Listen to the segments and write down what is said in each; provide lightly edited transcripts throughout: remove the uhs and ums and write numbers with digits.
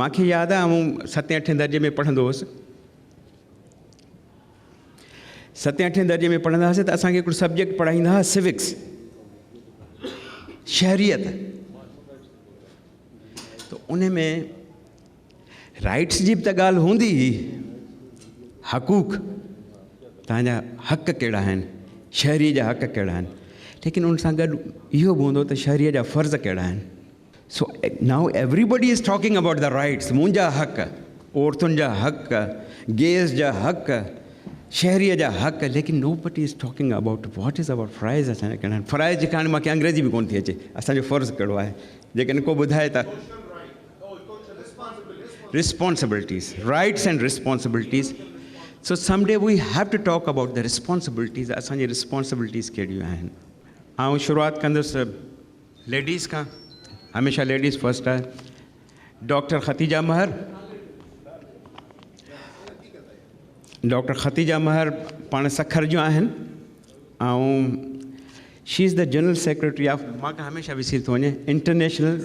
مان کي ياد آهي آئون ستين اٺين درجي ۾ پڙهندو هوس. ستين اٺين درجي ۾ پڙهندا هئاسين ته اسان کي هڪڙو سبجيڪٽ پڙهائيندا هئا سوڪس، شهريت. ته ان ۾ رائٽس جي به ته ڳالهه هوندي هئي، حقوق، توهان جا حق ڪهڙا آهن، شهري جا حق ڪهڙا آهن، ليڪن ان سان گڏ اهو به هوندو ته شهري جا فرض ڪهڙا آهن. So now everybody is talking about the rights, منهنجا حق، عورتن جا حق، گيز جا حق، شهري جا حق، ليڪن nobody is talking about what is our فرائض. اسان جا ڪهڙا آهن فرائض؟ جيڪا هاڻي مونکي انگريزي به ڪونه ٿي اچي، اسان جو فرض ڪهڙو آهي؟ جيڪڏهن ڪو ٻڌائي ته. Responsibilities, rights and responsibilities. So someday we have to talk about the responsibilities. اسان جي رسپانسبلٽيز ڪهڙيون آهن؟ آئون شروعات ڪندس ليڊيز کان، هميشه ليڊيز فرسٽ آهي. ڊاڪٽر خديجه مهر، ڊاڪٽر خديجه مهر پاڻ سکر جون آهن ۽ she is the general secretary of, مان کان هميشه وسري ٿو وڃي، international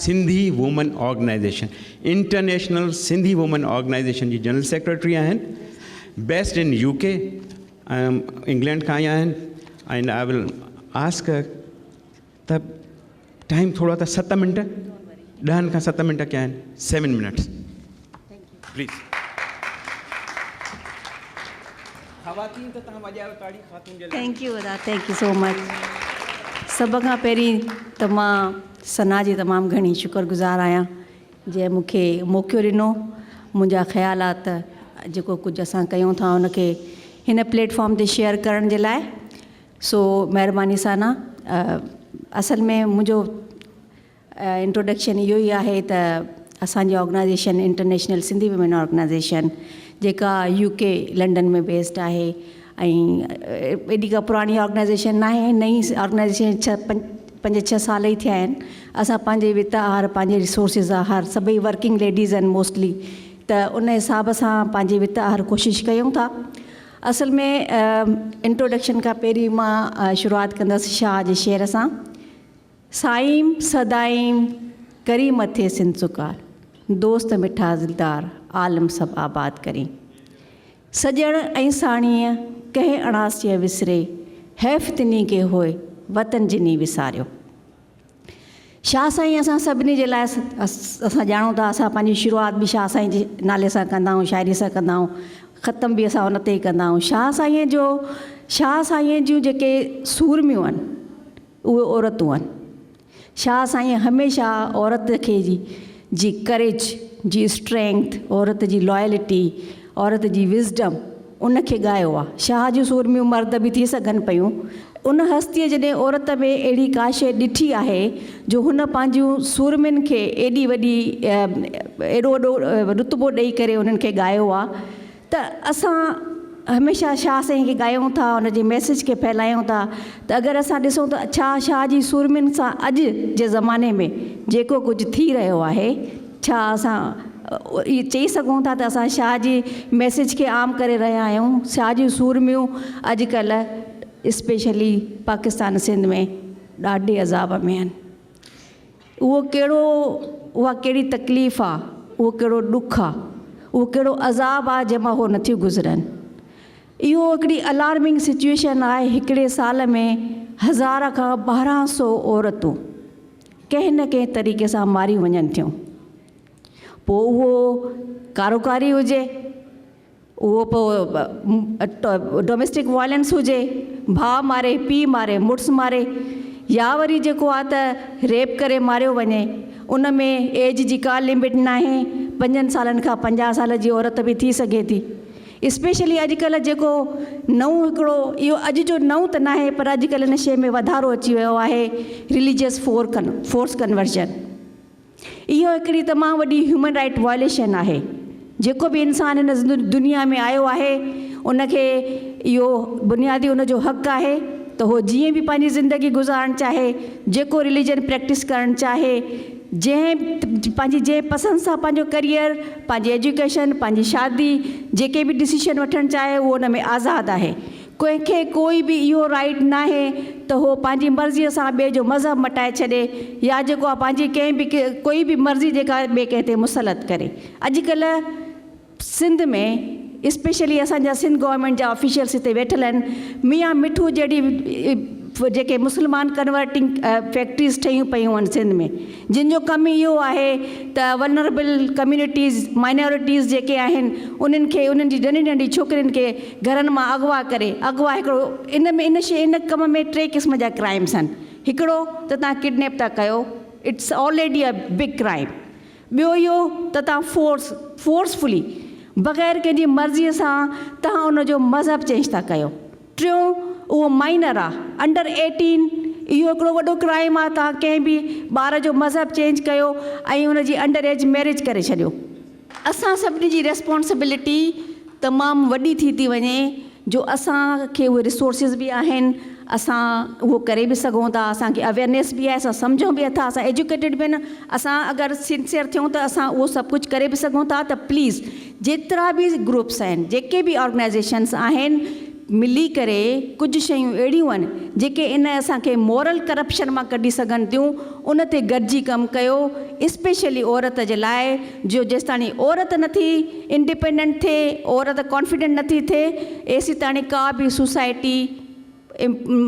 Sindhi women organisation, international Sindhi women organisation جي جنرل سيڪريٽري آهن، بيسڊ ان يو ڪي، انگلينڊ کان آيا آهن. ۽ I will ask ته ٽائيم ٿورو ته 7 منٽ، 10 کان 7 منٽ ڪيا آهن، 7 منٽس پليز. خواتين ته تهان وڄايو تاڙي خاتون جي لاء. Thank you ادا، thank you so much. سڀ کان پهرين ته مان ثنا جي تمام گهڻي شڪر گذار آهيان جنهن مون کي موقعو ڏنو منهنجا خيالات جيڪو ڪجهه اسان ڪيون ٿا ان کي هن پليٽ فارم تي شيئر ڪرڻ جي لاء. سو مهرباني ثنا. اصل ۾ منهنجو انٽروڊڪشن اهو ئي آهي ته اسان جي organisation international Sindhi women organisation جيڪا يو ڪي لنڊن ۾ بيسڊ آهي ۽ ايڏي ڪا پراڻي آرگنائيزيشن ناهي، نئين آرگنائيزيشن 6 5 6 سال ئي ٿيا آهن. اسان پنهنجي وت آهر، پنهنجي ريسورسز آهر، سڀئي ورڪنگ ليڊيز آهن موسٽلي، ته ان حساب سان پنهنجي وت آهر ڪوشش ڪيون ٿا. اصل ۾ انٽروڊڪشن کان پهرين مان شروعات ڪندس شاهه جي شعر سان. سائيم سدائيم ڪرين مٿي سنڌ سڪار، دوست مٺا دلدار عالم سڀ آباد ڪرين. سڄڻ ۽ ساڻيهه ڪنهن اڻاسيء وسري، حيف تنهي کي هوء وطن جني وساريو. شاهه سائين اسان سڀني جي لاء اسان ڄاڻون ٿا، اسان پنهنجي شروعات به شاهه سائين جي نالي سان ڪندا آهيون، شاعري سان ڪندا آهيون، ختم به اسان ان تي ئي ڪندا آهيون. شاهه سائين جو، شاهه سائين جون جيڪي سورميون آهن اهي عورتون آهن. شاهه سائين هميشه عورت کي جي جي ڪريج، جي اسٽرينگٿ، عورت جي لائلٽي، عورت جي وزڊم ان کي ڳايو آ. شاهه جون سورميون مرد به ٿي سگهن پيون. ان هستيء جڏهن عورت ۾ اهڙي ڪا شيء ڏٺي آهي جو هن پنهنجون سورمين کي ايڏي وڏي ايڏو وڏو رتبو ڏئي ڪري انهن کي ڳايو آ ته اسان هميشه شاهه سائين کي ڳايون ٿا، ان جي ميسيج کي ڦهلايون ٿا ته اگر اسان ڏسون ته ڇا شاهه جي سورمين سان اڄ جي زماني ۾ جيڪو ڪجهه ٿي رهيو آهي، ڇا اسان اهو چئي سگهون ٿا ته اسان شاهه جي ميسيج کي عام ڪري رهيا آهيون؟ شاهه جون سورميون اڄڪلهه اسپيشلي پاڪستان سنڌ ۾ ڏاڍي عذاب ۾ آهن. اهو ڪهڙو، اها ڪهڙي تڪليف آ، اهو ڪهڙو ڏک آ، اهو ڪهڙو عذاب آ جنهن مان هو نٿيون گذرن. اهو هڪڙي الارمنگ سچوئيشن آهي. هڪڙي سال ۾ هزار کان 1200 عورتون ڪنهن نه ڪنهن طريقي سان ماريون وڃن ٿيون. پوء اهو ڪاروڪاري هجي، اهو پوء ڊوميسٽڪ وائلنس هجي، ڀاء ماري، پيء ماري، مڙس ماري، يا وري جيڪو آ ته ريپ ڪري ماريو وڃي، ان ۾ ايج جي ڪا لمٽ ناهي، 5 سالن کان 50 سال جي عورت به ٿي سگهي ٿي. اسپيشلي اڄڪلهه جيڪو نئون هڪڙو، اهو اڄ جو نئون ته ناهي پر اڄڪلهه ان شيء ۾ واڌارو اچي ويو آهي، رليجيس فورس ڪنورجن. اهو هڪڙي تمام وڏي هيومن رائيٽ وائليشن آهي. جيڪو به انسان هن دنيا ۾ آيو آهي ان کي اهو بنيادي ان جو حق آهي ته هو جيئن به پنهنجي زندگي گذارڻ چاهي، جيڪو رليجن پريڪٽس ڪرڻ چاهي، جنهن پنهنجي جنهن پسند سان پنهنجو ڪريئر، پنهنجي ايجوڪيشن، پنهنجي شادي، جيڪي به ڊسيشن وٺڻ چاهي اهو ان ۾ آزاد آهي. ڪنهن کي ڪوئي به اهو رائيٽ ناهي ته ته هو پنهنجي مرضيء سان ٻئي جو مذهب مٽائي ڇڏي يا جيڪو آهي پنهنجي ڪنهن به ڪوئي به مرضي جيڪا ٻئي ڪنهن تي مسلط ڪري. اڄڪلهه سنڌ ۾ اسپيشلي اسان جا سنڌ گورنمينٽ جا آفيشلس هتي ويٺل آهن ميان مٺو جهڙي جيڪي مسلمان ڪنورٽنگ فيڪٽريز ٺهيون پيون آهن سنڌ ۾ جن جو ڪم اهو آهي ته ولنربل ڪميونٽيز مائنارٽيز جيڪي آهن انهن کي انهن جي ننڍي ننڍي ڇوڪرين کي گهرن مان اغوا ڪري اغوا هڪڙو ان ۾ ان شي ان ڪم ۾ ٽي قسم جا ڪرائمس آهن هڪڙو ته توهان ڪڊنيپ ٿا ڪيو it's already a big crime ٻيو اهو ته توهان فورس Forcefully بغير ڪنهن جي مرضيء سان توهان ان جو مذهب چينج ٿا ڪيو. ٽيون اهو مائنر آ انڊر ايٽين اهو هڪڙو وڏو ڪرائيم آ توهان ڪنهن به ٻار جو مذهب چينج ڪيو ۽ ان جي انڊر ايج ميريج ڪري ڇڏيو. اسان سڀني جي ريسپانسبلٽي تمام وڏي ٿي ٿي وڃي جو اسان کي اهي ريسورسز به آهن اسان اهو ڪري به سگهون ٿا اسان کي اويئرنيس به آهي اسان سمجهون به ٿا اسان ايجوڪيٽيڊ به آهن اسان اگر سنسيئر ٿيون ته اسان اهو سڀ ڪجهه ڪري به سگهون ٿا ته پليز جيترا به گروپس آهن جيڪي به آرگنائزيشنس آهن ملي ڪري ڪجهه شيون اهڙيون آهن جيڪي ان اسان کي مورل ڪرپشن مان ڪڍي سگهن ٿيون ان تي گڏجي ڪم ڪيو اسپيشلي عورت جي لاء جو جيستاڻي عورت نٿي انڊيپينڊنٽ ٿئي عورت ڪانفيڊنٽ نٿي ٿئي ايسيتاڻي ڪا به سوسائٽي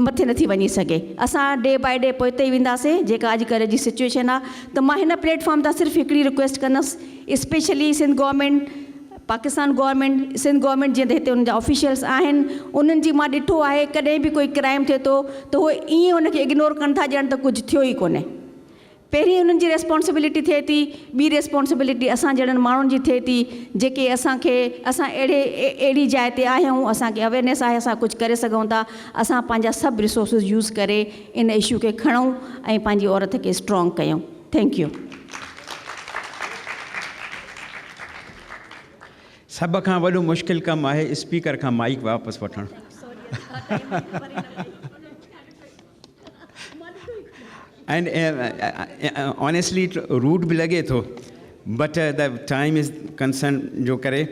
مٿي نٿي وڃي سگهي اسان ڊي باء ڊي پوئتي ئي وينداسين جيڪا اڄ ڪلهه جي سچويشن آ ته مان هن پليٽ فارم تان صرف هڪڙي رڪويسٽ ڪندس specially Sindh government Pakistan government Sindh government جيئن ته هتي انهن جا آفيشلس آهن انهن جي مان ڏٺو آهي ڪڏهن به ڪوئي ڪرائم ٿئي ٿو ته هو ائين ان کي اگنور ڪن ٿا ڄڻ ته ڪجهه ٿيو ئي ڪونهي پهرين انهن جي ريسپانسبلٽي ٿئي ٿي، ٻي ريسپانسبلٽي اسان جهڙن ماڻهن جي ٿئي ٿي جيڪي اسان کي اسان اهڙي اهڙي جاء تي آهيون اسان کي اويئرنيس آهي اسان ڪجهه ڪري سگهون ٿا اسان پنهنجا سڀ ريسورسز يوز ڪري ان اشو کي کڻون ۽ پنهنجي عورت کي اسٽرانگ ڪيون thank you. سڀ کان وڏو مشڪل ڪم آهي اسپيڪر کان مائيڪ واپس وٺڻ. اينڊ آنيسٽلي روڊ به لڳي ٿو but the time is concern جو ڪري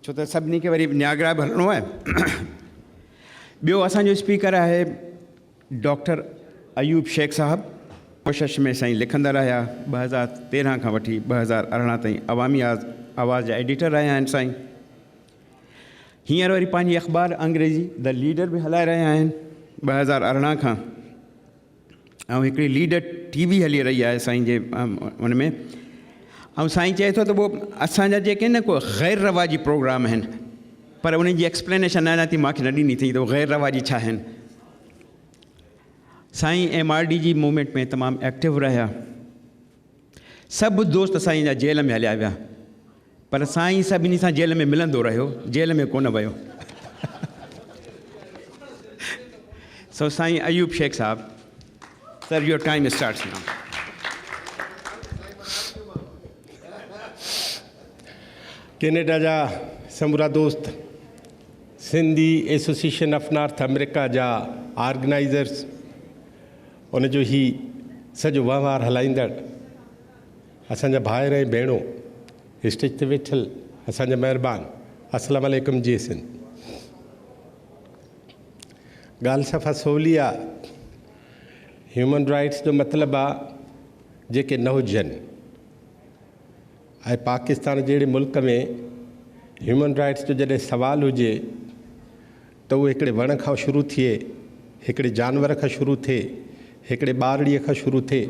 ڇو ته سڀني کي وري نياگرا به هلڻو آهي ٻيو اسانجو اسپيڪر آهي ڊاڪٽر ايوب شيخ صاحب ڪوشش ۾ سائين لکندا رهيا 2013 کان وٺي 2018 تائين عوامي آواز جا ايڊيٽر رهيا آهن سائين هينئر وري پنهنجي اخبار انگريزي the leader به هلائي رهيا آهن 2018 کان ۽ هڪڙي ليڊر ٽي وي هلي رهي آهي سائين جي ان ۾ ۽ سائين چئي ٿو ته پوء اسانجا جيڪي نه ڪو غير رواجي پروگرام آهن پر انهن جي ايڪسپلينيشن اڃا تائين ماکي نه ڏني اٿئي ته غير رواجي ڇا آهن سائين ايم آر ڊي جي موومينٽ ۾ تمام ايڪٽو رهيا سڀ دوست سائين جا جيل ۾ هليا ويا پر سائين سڀني سان جيل ۾ ملندو رهيو جيل ۾ ڪونه ويو سو سائين ايوب شيخ صاحب سر your time starts now. Canada جا سمورا دوست Sindhi association of North America جا آرگنائيزرس ان جو هي سڄو وهنوار هلائيندڙ اسان جا ڀائر ۽ ڀيڻون اسٽيج تي ويٺل اسان جا مهربان السلام عليڪم جي سنڌ ڳالهه صفا سولي آ هيومن رائٽس جو مطلب آ جيڪي نه هجن ۽ پاڪستان جهڙي ملڪ ۾ هيومن رائٽس جو جڏهن سوال هجي ته اهو هڪڙي وڻ کان شروع ٿئي، هڪڙي جانور کان شروع ٿئي، هڪڙي ٻارڙيء کان شروع ٿئي،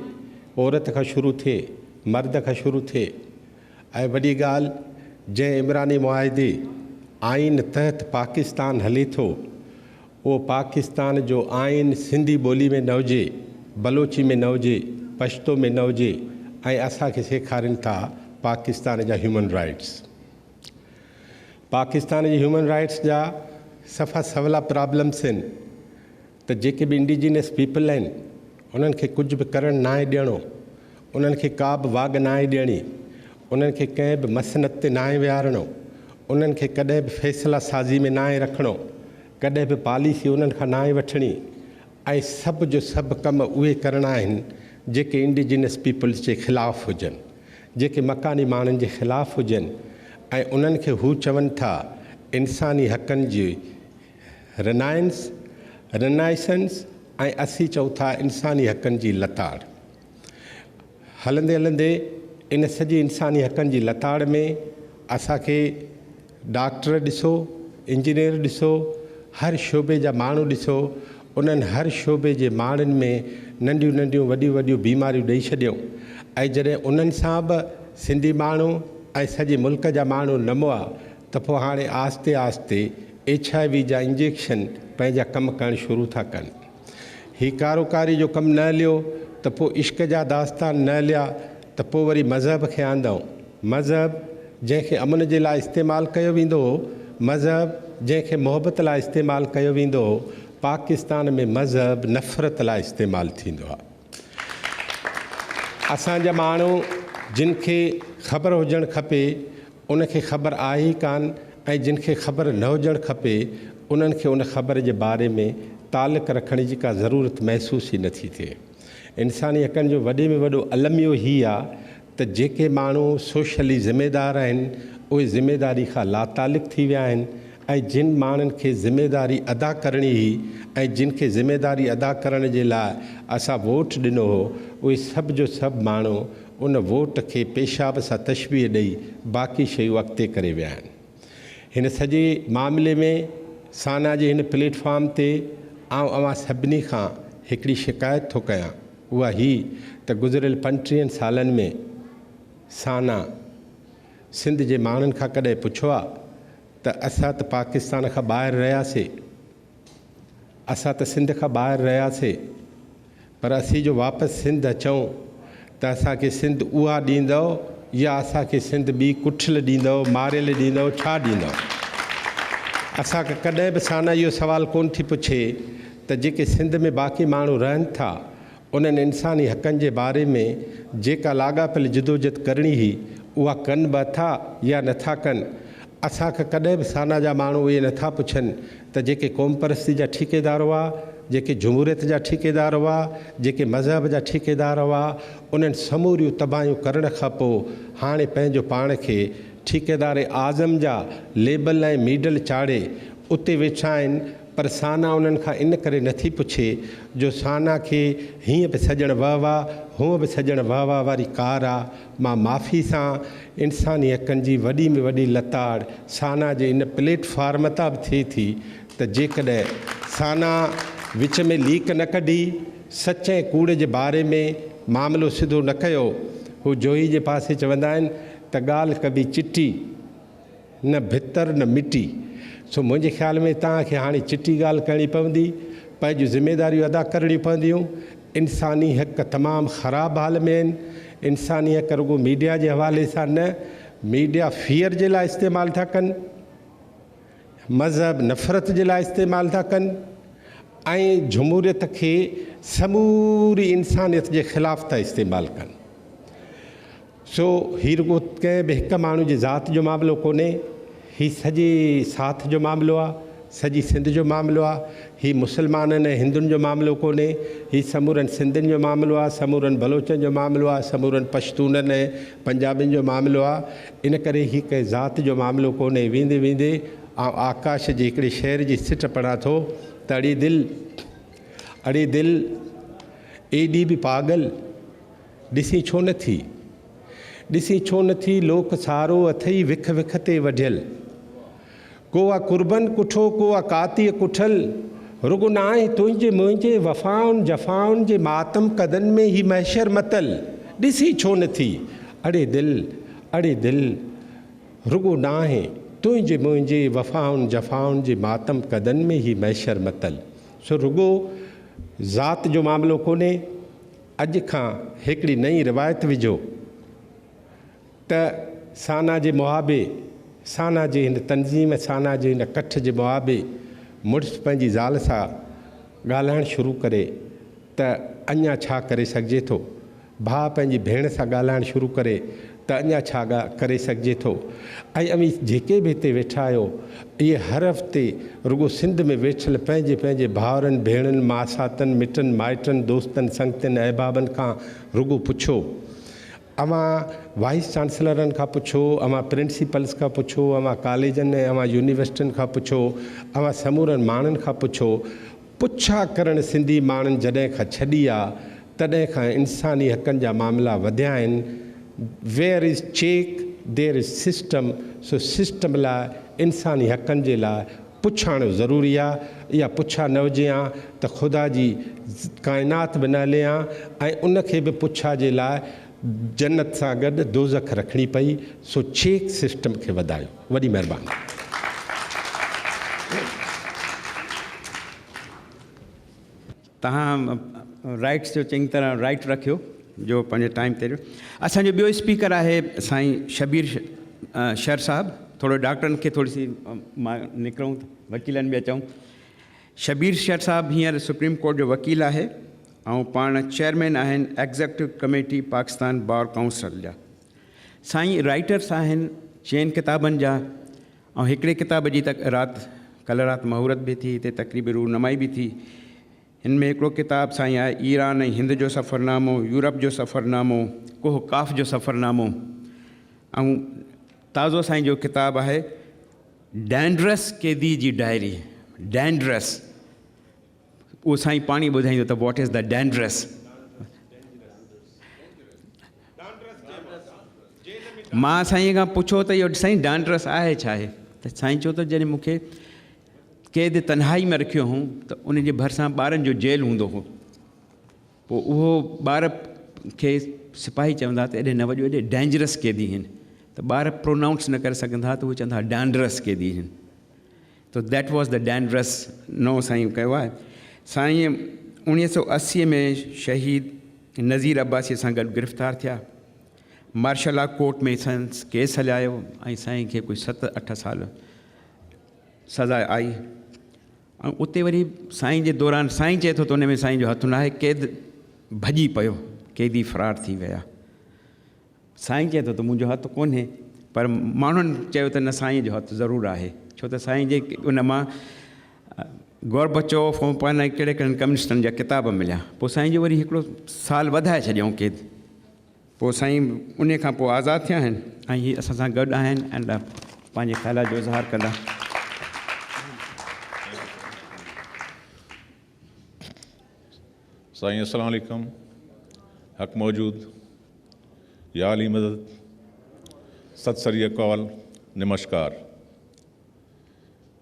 عورت کان شروع ٿئي، مرد کان شروع ٿئي ۽ وڏي ڳالهه جنهن عمراني معاهدي، آئين، تحت پاڪستان هلي ٿو، اهو پاڪستان جو آئين سنڌي ٻولي ۾ نه هجي، بلوچي ۾ نه هجي، پشتو ۾ نه هجي ۽ اسان کي سيکارين ٿا پاڪستان جا هيومن رائيٽس. پاڪستان جي هيومن رائيٽس جا صفا سولا پرابلمس آهن ته جيڪي به انڊيجينس پيپل آهن انهن کي ڪجهه به ڪرڻ ناهي ڏيڻو انهن کي ڪا به واڳ ناهي ڏيڻي انهن کي ڪنهن به مسند تي ناهي ويهارڻو انهن کي ڪڏهن به فيصلا سازي ۾ ناهي رکڻو ڪڏهن به پاليسي انهن کان ناهي وٺڻي ۽ سڀ جو سڀ ڪم اهي ڪرڻا آهن جيڪي انڊيجينس پيپلز جي خلاف هجن. جيڪي مڪاني ماڻهن جي خلاف هجن ۽ انهن کي هو چون ٿا انساني حقن جي رنائنس، Renaissance، ۽ اسين چئون ٿا انساني حقن جي لتاڙ. هلندي هلندي ان سڄي انساني حقن جي لتاڙ ۾ اسان کي ڊاڪٽر ڏسو، انجنيئر ڏسو، هر شعبي جا ماڻهو ڏسو، انهن هر شعبي جي ماڻهن ۾ ننڍيون ننڍيون وڏيون وڏيون بيماريون ڏئي ڇڏيون ۽ جڏهن انهن سان به سنڌي ماڻهو ۽ سڄي ملڪ جا ماڻهو نه مئا ته پوء هاڻي آهستي آهستي ايڇ I V جا انجيڪشن پنهنجا ڪم ڪرڻ شروع ٿا ڪن. هي ڪاروڪاري جو ڪم نه هليو ته پوء عشق جا داستان نه هليا ته پوء وري مذهب کي آندائون. مذهب جنهن کي امن جي لاء استعمال ڪيو ويندو هو، مذهب جنهن کي محبت لاء استعمال ڪيو ويندو هو، پاڪستان ۾ مذهب نفرت لاء استعمال ٿيندو آهي. اسان جا ماڻهو جن کي خبر هجڻ کپي ان کي خبر آهي ئي ڪانه ۽ جن کي خبر نه هجڻ کپي انهن کي ان خبر جي باري ۾ تعلق رکڻ جي ڪا ضرورت محسوس ئي نٿي ٿئي. انساني حقن جو وڏي ۾ وڏو الميو هي آ ته جيڪي ماڻهو سوشلي ذميدار آهن اهي ذميداري کان لاتعلق ٿي ويا آهن ۽ جن ماڻهن کي ذميداري ادا ڪرڻي هئي ۽ جن کي ذميداري ادا ڪرڻ جي لاء اسان ووٽ ڏنو هو اهي سڀ جو سڀ ماڻهو ان ووٽ کي پيشاب سان تشبيهه ڏئي باقي شيون اڳتي ڪري ويا آهن. هن سڄي معاملي ۾ سانا جي هن پليٽ فارم تي آئون اوهان سڀني کان هڪڙي شڪايت ٿو ڪيان اها هي ته گذريل پنٽيهن سالن ۾ سانا سنڌ جي ماڻهن کان ڪڏهن پڇيو آ ته اسان ته پاڪستان کان ٻاهر رهياسي، اسان ته سنڌ کان ٻاهر رهياسي پر اسين جو واپس سنڌ اچون ته اسان کي سنڌ اها ڏيندؤ يا اسان کي سنڌ ٻي ڪٺل ڏيندؤ، ماريل ڏيندؤ، ڇا ڏيندؤ؟ اسان کان ڪڏهن به سانا اهو سوال ڪونه ٿي پڇي ته جيڪي سنڌ ۾ باقي ماڻهو رهن ٿا انهن انساني حقن جي باري ۾ جيڪا لاڳاپيل جدوجھد ڪرڻي هئي اها ڪن به اٿا يا نٿا ڪن؟ اسان کان ڪڏهن به سانا جا ماڻهو اهي نٿا پڇن ته جيڪي قومپرستي جا ٺيڪيدار هئا، جيڪي جمهوريت جا ٺيڪيدار هئا، جيڪي مذهب جا ٺيڪيدار هئا، انهن سموريون تباهيون ڪرڻ کان پوء هاڻي پنهنجو پاڻ کي ٺيڪيدار اعظم جا ليبل ۽ ميڊل چاڙهي اتي ويٺا آهن پر سانا انهن کان ان ڪري نٿي پڇي جو سانا کي هيئن به سڄڻ وهه واه هونء به سڄڻ وهه واه واري ڪار آ. مان معافي سان انساني حقن جي وڏي ۾ وڏي لتاڙ سانا جي ان پليٽ فارم تان به ٿئي ٿي ته جيڪڏهن سانا وچ ۾ ليڪ نه ڪڍي سچ ۽ ڪوڙ جي باري ۾ معاملو سڌو نه ڪيو. هو جوهي جي پاسي چوندا آهن ته ڳالهه ڪبي چٽي. نه ڀتر نه مٽي. سو منهنجي خيال ۾ توهان کي هاڻي چٽي ڳالهه ڪرڻي پوندي، پنهنجون ذميداريون ادا ڪرڻيون پونديون. انساني حق تمام خراب حال ۾ آهن. انساني حق رڳو ميڊيا جي حوالي سان نه، ميڊيا فيئر جي لاء استعمال ٿا ڪن، مذهب نفرت جي لاء استعمال ٿا ڪن ۽ جمهوريت کي سموري انسانيت جي خلاف ٿا استعمال ڪن. سو هي رڳو ڪنهن به هڪ ماڻهو جي ذات جو معاملو ڪونهي، هي سڄي ساٿ جو معاملو آ، سڄي سنڌ جو معاملو آ، هي مسلمانن ۽ هندن جو معاملو ڪونهي، هي سمورن سنڌين جو معاملو آ، سمورن بلوچن جو معاملو آ، سمورن پشتونن ۽ پنجابين جو معاملو آ، ان ڪري هي ڪنهن ذات جو معاملو ڪونهي. ويندي ويندي آئون آڪاش جي هڪڙي شعر جي سٽ پڙهان ٿو ته اڙي دل! اڙي دل! ايڏي به پاڳل! ڏسين ڇو نه ٿي؟ ڏسين ڇو نه ٿي لوڪ سارو اٿئي وک وک تي وڍيل. ڪو آ قربن ڪٺو ڪو آ ڪاتيء ڪٺل، رڳو نانء تنهنجي منهنجي وفائن جفائن جي ماتم قدن ۾ هي محشر متل. ڏسين ڇو نه ٿي؟ اڙي دل! اڙي دل! رڳو نانء تنهنجي منهنجي وفائن جفائن جي ماتم قدن ۾ هي محشر متل. سو رڳو ذات جو معاملو ڪونهي. اڄ کان هڪڙي نئين روايت وجهو ته سانا جي محابي، سانا جي هن تنظيم، سانا جي هن ڪٺ جي محابي مڙس پنهنجي زال سان ڳالهائڻ شروع ڪري ته اڃا ڇا ڪري سگهجي ٿو؟ ڀاء پنهنجي ڀيڻ سان ڳالهائڻ شروع ڪري ته اڃا ڇا ڪري سگهجي ٿو؟ ۽ اوهين جيڪي به هتي ويٺا آهيو، اهي هر هفتي رڳو سنڌ ۾ ويٺل پنهنجي پنهنجي ڀائرن، ڀيڻن، ماساتن، مٽن، مائٽن، دوستن، سنگتين، احبابن کان رڳو پڇو. اوهان وائيس چانسلرن کان پڇو، اوهان پرنسپلز کان پڇو، اوهان ڪاليجن ۽ اوهان يونيورسٽين کان پڇو، اوهان سمورن ماڻهن کان پڇو. پڇا ڪرڻ سنڌي ماڻهن جڏهن کان ڇڏي آ تڏهن کان انساني حقن جا معاملا وڌيا آهن. Where is check there is system so system لاء انساني حقن جي لاء پڇاڻو ضروري آ. اها پڇا نه هجي هان ته خدا جي ڪائنات به نه هلي هان ۽ ان کي به پڇا جي لاء جنت سان گڏ دوزخ رکڻي پئي سو چيڪ سسٽم کي وڌايو. وڏي مهرباني. توهان رائٽس جو چڱي طرح رائٽ رکيو جو پنهنجي ٽائيم تي اسان جو ٻيو اسپيڪر آهي سائين شبير شر صاحب ٿورو ڊاڪٽرن کي ٿوري سي مان نڪرون وڪيلن به اچون شبير شر صاحب هينئر سپريم ڪورٽ جو وڪيل آهي ۽ پاڻ چيئرمين آهن executive committee Pakistan bar council جا سائين رائٽرس آهن چئن ڪتابن جا ۽ هڪڙي ڪتاب جي ته رات ڪلهه رات مهورت به ٿي هتي تقريب رونمائي به ٿي. هن ۾ هڪڙو ڪتاب سائين آهي ايران ۽ هند جو سفرنامو، يورپ جو سفرنامو، ڪوهه قاف جو سفرنامو ۽ تازو سائين جو ڪتاب آهي ڊينڊرس قيدي جي ڊائري، ڊينڊرس. اهو سائين پاڻ ئي ٻڌائيندو ته what is the ڊينڊرس. مان سائين کان پڇيو ته اهو سائين ڊانڊرس آهي ڇا آهي ته سائين چيو ته جڏهن مون کي قيد تنهائي ۾ رکيو هو ته ان جي ڀرسان ٻارن جو جيل هوندو هو پوء اهو ٻار کي سپاهي چوندا ته ايڏي نه وڄو ايڏي ڊينجرس قيدي آهن ته ٻار پرونائونس نه ڪري سگهندا ته اهي چوندا ڊانڊرس قيدي آهن ته that was the ڊينڊرس نئون سائين ڪيو آهي سائين 1980 ۾ شهيد نذير عباسيء سان گڏ گرفتار ٿيا. مارشل لا ڪورٽ ۾ سندس ڪيس هلايو ۽ سائين کي ڪجهه ست اٺ سال سزا آئي ۽ اتي وري سائين جي دوران سائين چئي ٿو ته ان ۾ سائين جو هٿ ناهي قيد ڀڄي پيو قيدي فرار ٿي ويا. سائين چئي ٿو ته منهنجو هٿ ڪونهي پر ماڻهن چيو ته نه سائين جو هٿ ضرور آهي ڇو ته سائين جي ان مان گوربچوف ۽ پاڻ ڪهڙي ڪهڙن ڪميونسٽن جا ڪتاب مليا پوء سائين جو وري هڪڙو سال وڌائي ڇڏيائون قيد پوء سائين ان کان پوء آزاد ٿيا آهن ۽ هي اسان سان گڏ آهن ۽ پنهنجي خيالات جو اظهار ڪندا. سائين السلام عليڪم حق موجود يا علي مدد ست سري اڪال نمشڪار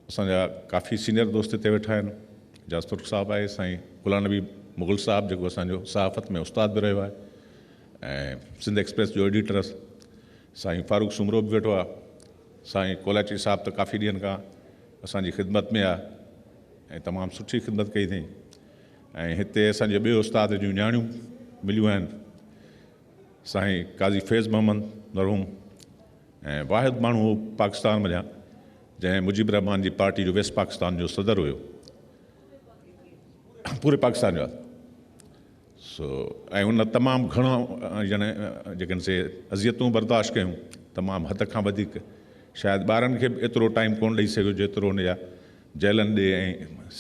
اسان جا ڪافي سينئر دوست هتي ويٺا آهن اعجاز ترڪ صاحب آهي سائين غلام نبي مغل صاحب جيڪو اسان جو صحافت ۾ استاد به رهيو آهي ۽ سنڌ ايڪسپريس جو ايڊيٽر سائين فاروق سومرو به ويٺو آهي سائين ڪولاچي صاحب ته ڪافي ڏينهن کان اسان جي خدمت ۾ آهي ۽ تمام سٺي خدمت ڪئي اٿئي ۽ هتي اسان جي ٻئي استاد جون نياڻيون مليون آهن سائين قاضي فيض محمد مرحوم ۽ واحد ماڻهو هو پاڪستان منجهان جنهن مجيب الرحمان جي پارٽي جو ويسٽ پاڪستان جو صدر هيو پوري پاڪستان جو سو ۽ ان تمام گهڻو يعني جيڪن سي اذيتون برداشت ڪيون تمام حد کان وڌيڪ شايد ٻارن کي به ايترو ٽائيم ڪونه ڏئي سگهيو جيترو هن جا جيلن ڏي ۽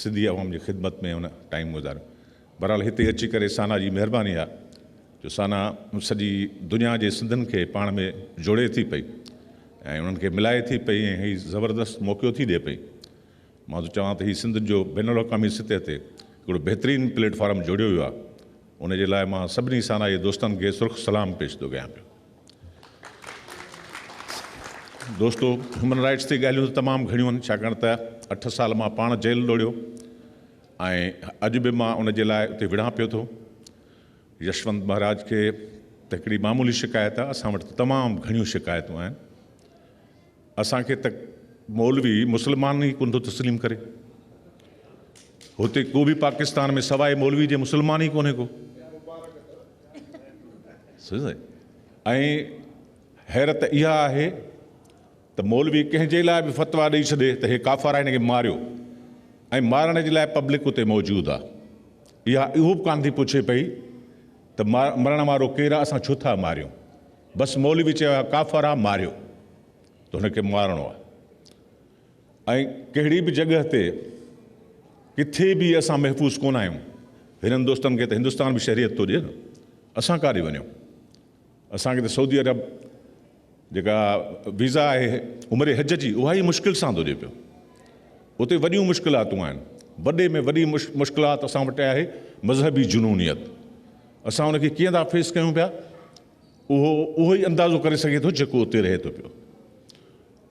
سنڌي عوام جي خدمت ۾ هن ٽائيم گذاريو بهرحال هتي اچي ڪري سانا جي مهرباني آ جو سانا سڄي دنيا جي سنڌين کي پاڻ ۾ جوڙي ٿي پئي ۽ انهن کي ملائي ٿي پئي ۽ هي زبردست موقعو ٿي ڏي پئي. مان ٿو چوان ته هي سنڌين جو بين الاقوامي سطح تي هڪڙو بهترين پليٽ فارم جوڙيو ويو آ ان جي لاء مان سڀني سانا جي دوستن کي سرخ سلام پيش ٿو ڪيان پيو. دوستو هيومن رائٽس تي ڳالهيون ته تمام گهڻيون آهن ڇاڪاڻ ته اٺ سال مان پاڻ جيل ڊوڙيو ۽ اڄ به مان ان جي لاء اتي وڙهان پيو ٿو. يشونت مهاراج کي ته هڪڙي معمولي شڪايت آهي، اسان وٽ ته تمام گهڻيون شڪايتون آهن. اسان کي ته مولوي مسلمان ئي ڪونه ٿو تسليم ڪري. هتي ڪو به پاڪستان ۾ سواء مولوي جي مسلمان ئي ڪونهي ڪو. ۽ حيرت اها آهي ته مولوي ڪنهن جي لاء به فتويٰ ڏئي ڇڏي ته هي ڪافر آهي هن کي ماريو ۽ مارڻ جي لاء پبلڪ اتي موجود آهي. اها اهو به ڪانه ٿي پڇي پئي ته مرڻ وارو ڪير آهي اسان ڇو ٿا ماريون. بس مولوي چيو آهي ڪافر آهي ماريو ته هن کي مارڻو آهي. ۽ ڪهڙي به جڳهه تي ڪٿي به اسان محفوظ ڪونه آهيون. هنن دوستن کي ته هندستان به شهريت ٿو ڏئي نه اسان ڪاڏي وڃون. اسان کي ته سعودي عرب جيڪا ويزا آهي عمري حج جي اها ئي مشڪل سان ٿو ڏئي پيو. اتي وڏيون مشڪلاتون آهن. وڏي ۾ وڏي مشڪلات اسان وٽ آهي مذهبي جنونيت. اسان ان کي ڪيئن ٿا فيس ڪيون پيا اهو اهو ئي اندازو ڪري سگهي ٿو جيڪو اتي رهي ٿو پيو.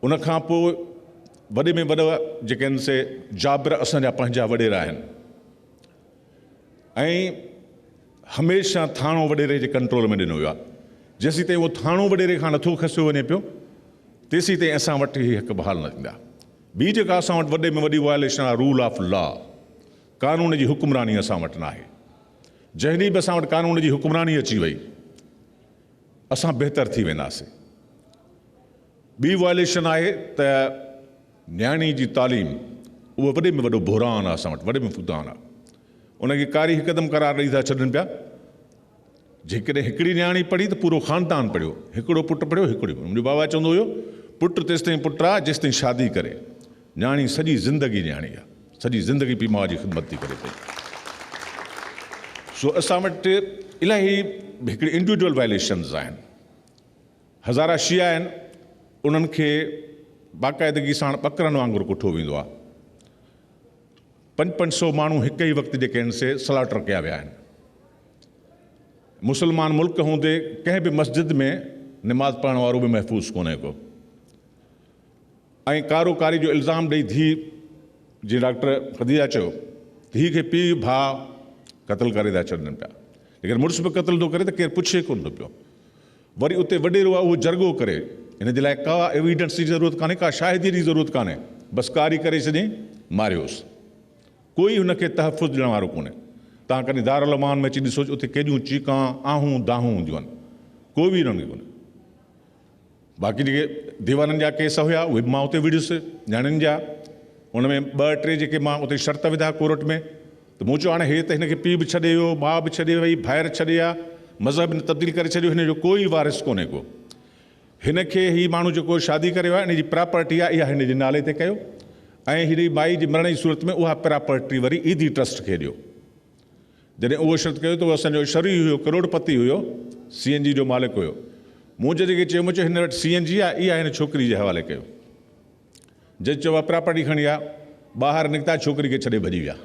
ان کان پوء وڏي ۾ وڏا جيڪي آهن سي جابر اسان جا پنهنجا وڏيرا آهن ۽ هميشه ٿاڻو وڏيري جي ڪنٽرول ۾ ڏنو ويو آهي. جيسين تائين اهو ٿاڻو وڏيري کان نٿو کسيو وڃي پيو تيسين تائين اسان وٽ اهي حق بحال نه ٿيندا. ٻي جيڪا اسان وٽ وڏي ۾ وڏي وائليشن آهي رول آف لا، قانون جي حڪمراني اسان وٽ ناهي. جنهن ڏينهن به اسان وٽ قانون جي حڪمراني اچي وئي اسان بهتر ٿي وينداسين. ٻي وائليشن آهي ته نياڻي جي تعليم اهو وڏي ۾ وڏو بحران آهي اسان وٽ، وڏي ۾ فقدان آهي. ان کي ڪاري هڪدم قرار ڏئي ٿا ڇڏن پيا. جيڪڏهن هڪڙي نياڻي پڙهي ته پورو خاندان پڙهيو، هڪڙو پٽ پڙهيو هڪڙي. منهنجو بابا چوندو هيو پٽ تيستائين پٽ آهي جيستائين شادي ڪري، نياڻي سڄي زندگي نياڻي آهي، سڄي زندگي پيء ماء جي خدمت ٿي ڪري پئي. سو اسان وٽ الاهي هڪڙي انڊيوڊوئل وائليشنز آهن. هزارا شيعا آهن انهن کي باقاعدگي ساڻ ٻڪرن وانگر ڪٺو ويندو آهي. پنج پنج سو ماڻهو هڪ ئي وقت جيڪي آهن سي سلاٽر ڪيا ويا آهن. مسلمان ملڪ هوندي ڪنهن به مسجد ۾ نماز پڙهڻ وارو به محفوظ ڪونهي ڪو ۽ ڪارو ڪاري جو الزام ڏئي ڌيء جيئن ڊاڪٽر خديجه چيو ڌيء کي پيء ڀاء قتل ڪري ٿا ڇڏن پيا جيڪڏهن مڙس به قتل ٿو ڪري ته ڪير پڇي ڪونه ٿو پيو وري اتي وڏيرو آهي اهو جرڳو ڪري ان جي لاء ڪا ايويڊنس جي ضرورت ڪانهي ڪا شاهدي جي ضرورت ڪانهي بس ڪاري ڪري ڇڏيائين ماريوس ڪوئي هن کي تحفظ ڏيڻ وارو ڪونهي توهان ڪڏهن دارالامان ۾ اچي ڏسو اتي ڪيڏيون چيڪان آهون دانهون هونديون آهن ڪوئي به انهن کي ڪونهي باقي جيڪي ديوانن جا ڪيس هيا اهي به مان اتي وڙهيس نياڻين جا ان ۾ ٻه ٽي جيڪي مان اتي شرط وڌا ڪورٽ ۾ ته مون چيو هاڻي هي ته هن کي پيء به ڇڏي ويو ماء به ڇڏي وئي ڀائر ڇڏي ويا مذهب هن تبديل ڪري ڇڏيو هن جو ڪوئي وارث ڪونهي ڪو هن کي هي ماڻهو جيڪو شادي ڪري ويو آهي ان جي پراپرٽي آهي اها هن جي نالي تي ڪيو ۽ هن مائي جي مرڻ جي صورت ۾ اها پراپرٽي وري ايڌي ٽرسٽ کي ڏيو جڏهن اهو شرط ڪيو ته اهو اسان جو شرعي هيو، ڪروڙ پتي هيو، سي اين جي جو مالڪ هيو. مون جج کي چيو، مون چيو هن وٽ سي اين جي آهي، اها هن ڇوڪري جي حوالي ڪيو. جج چيو اها پراپرٽي کڻي آ. ٻاهر نڪتا، ڇوڪري کي ڇڏي ڀڄي ويا.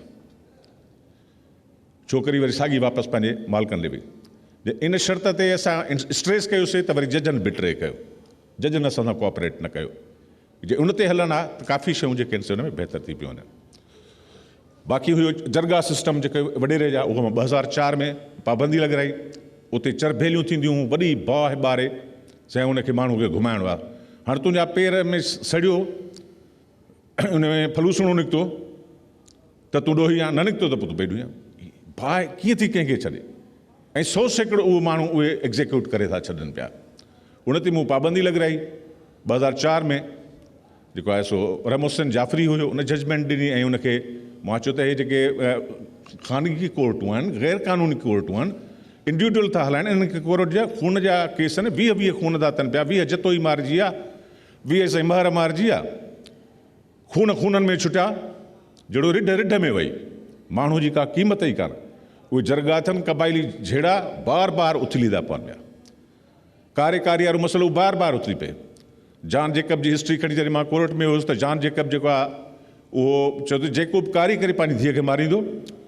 ڇوڪري وري ساڳي واپس پنهنجي مالڪن ڏي وئي. جي ان شرط تي اسان اسٽريس ڪيوسي ته وري ججن بٽري ڪيو. ججن اسان سان ڪوآپريٽ نه ڪيو. جي ان تي هلن ها ته ڪافي شيون جيڪي آهن سي ان ۾ بهتر ٿي پيون وڃن. باقي هيو جرڳا سسٽم جيڪي وڏيري جا اهو مان 2004 ۾ پابندي لڳرائي اتي چرڀيليون ٿينديون هيون وڏي باهه ٻاري سائين ان کي ماڻهو کي گهمائڻو آهي هاڻ تنهنجا پير ۾ سڙيو ان ۾ ڦلوسڻو نڪتو ته تون ڏوهي آن نه نڪتو ته پوء تون بي ڏوهي آن باهه ڪيئن ٿي ڪنهن کي ڇڏي ۽ 100% اهو ماڻهو اهي ايگزيڪيوٽ ڪري ٿا ڇڏن پيا ان تي مون پابندي لڳرائي 2004 ۾ جيڪو آهي سو رحم حسين جعفري هيو ان ججمينٽ ڏني ۽ ان کي مان چيو ته هي جيڪي خانگي ڪورٽون آهن غير قانوني ڪورٽون آهن انڊيوڊول ٿا هلائن انهن کي ڪورٽ جا خون جا ڪيس آهن 20 20 خون ٿا ٿين پيا 20 جتوئي مارجي ويا 20 سائين مهر مارجي ويا خون خونن ۾ ڇٽيا جهڙو رڍ رڍ ۾ وئي ماڻهو جي ڪا قيمت ئي ڪانه اهي جرڳا اٿن قبائلي جهيڙا بار بار اٿلي ٿا پون پيا ڪاري ڪاري وارو مسئلو بار بار اٿلي پئي. جان جيڪب جي هسٽري کڻي جڏهن مان ڪورٽ ۾ هيس ته جان جيڪب جيڪو آهي اهو چيو ته جيڪو به ڪاري ڪري پنهنجي ڌيء کي ماريندو